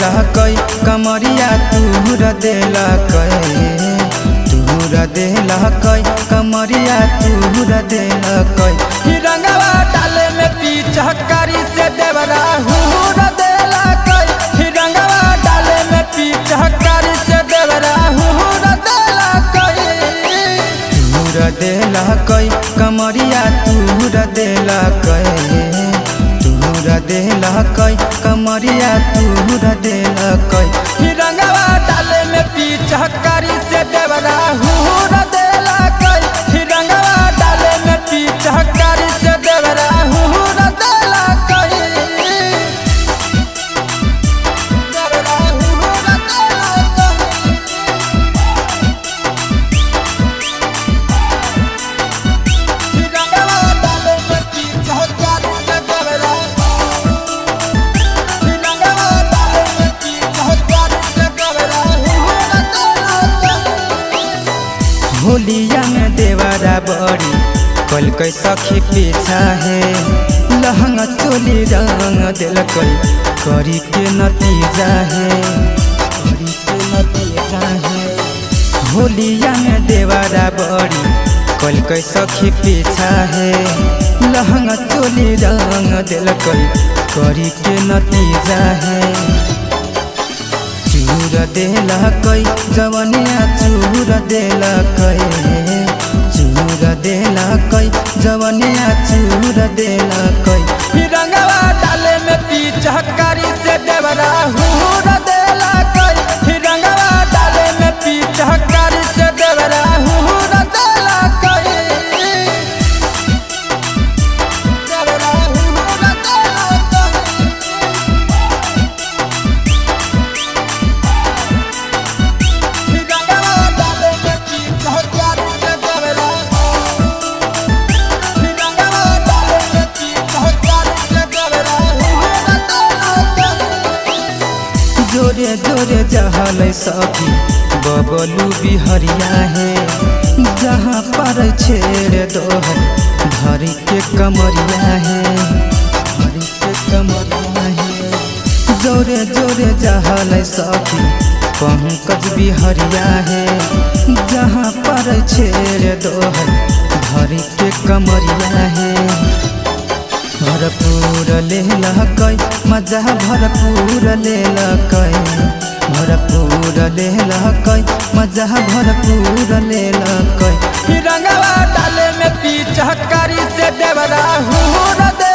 देलकै कमरिया तूर देलकै, तूर देलकै कमरिया तूर देलकै। रंगवा डाले में पिचकारी से देवरा हूर देलकै, रंगवा डाले में पिचकारी से देवरा हूर देलकै। तूर देलकै कमरिया तूर देलकै, तूर देलकै कमरिया तूर देलकै। रंगवा डाले में पिचकारी से देवरा हूर देलकै, रंगवा डाले में पिचकारी से देवरा हूर देलकै। देवरा हूर देलकै। रंगवा डाले में पिचकारी से देवरा, रंगवा डाले में पिचकारी से देवरा हूर देलकै। होलिया में देवरा बड़ी कलकै सखी पीछा हे, लहंगा चोली रंग देलकै करी के नतीजा हे, करी के नतीजा हे। होलिया में देवरा बड़ी कलकै सखी पीछा हे, लहंगा चोली रंग देलकै करी के नतीजा हे। चूर देलकै जवनिया चूर देलकै, चूर देलकै जवनिया चूर देलकै। रंगवा डाले में पिचकारी से देवरा हूर देलकै, रंगवा डाले में पिचकारी से देवरा हूर देलकै। देवरा हूर देलकै। रंगवा डाले में पिचकारी से देवरा, रंगवा डाले में पिचकारी से देवरा हूर देलकै। जोरे जोरे जहल सखी बबलू बिहरिया हे, जहाँ पर छेड़ दोहर धरी के कमरिया हे, धरी के कमरिया हे। जोरे जोरे जहल सखी पंकज बिहरिया हे, जहाँ पर छेड़ दोहर धरी के कमरिया हे। भरपूर लेलकै मजा भरपूर लेलकै, भरपूर लेलकै मजा भरपूर लेलकै। रंगवा डाले में पिचकारी से देवरा हूर दे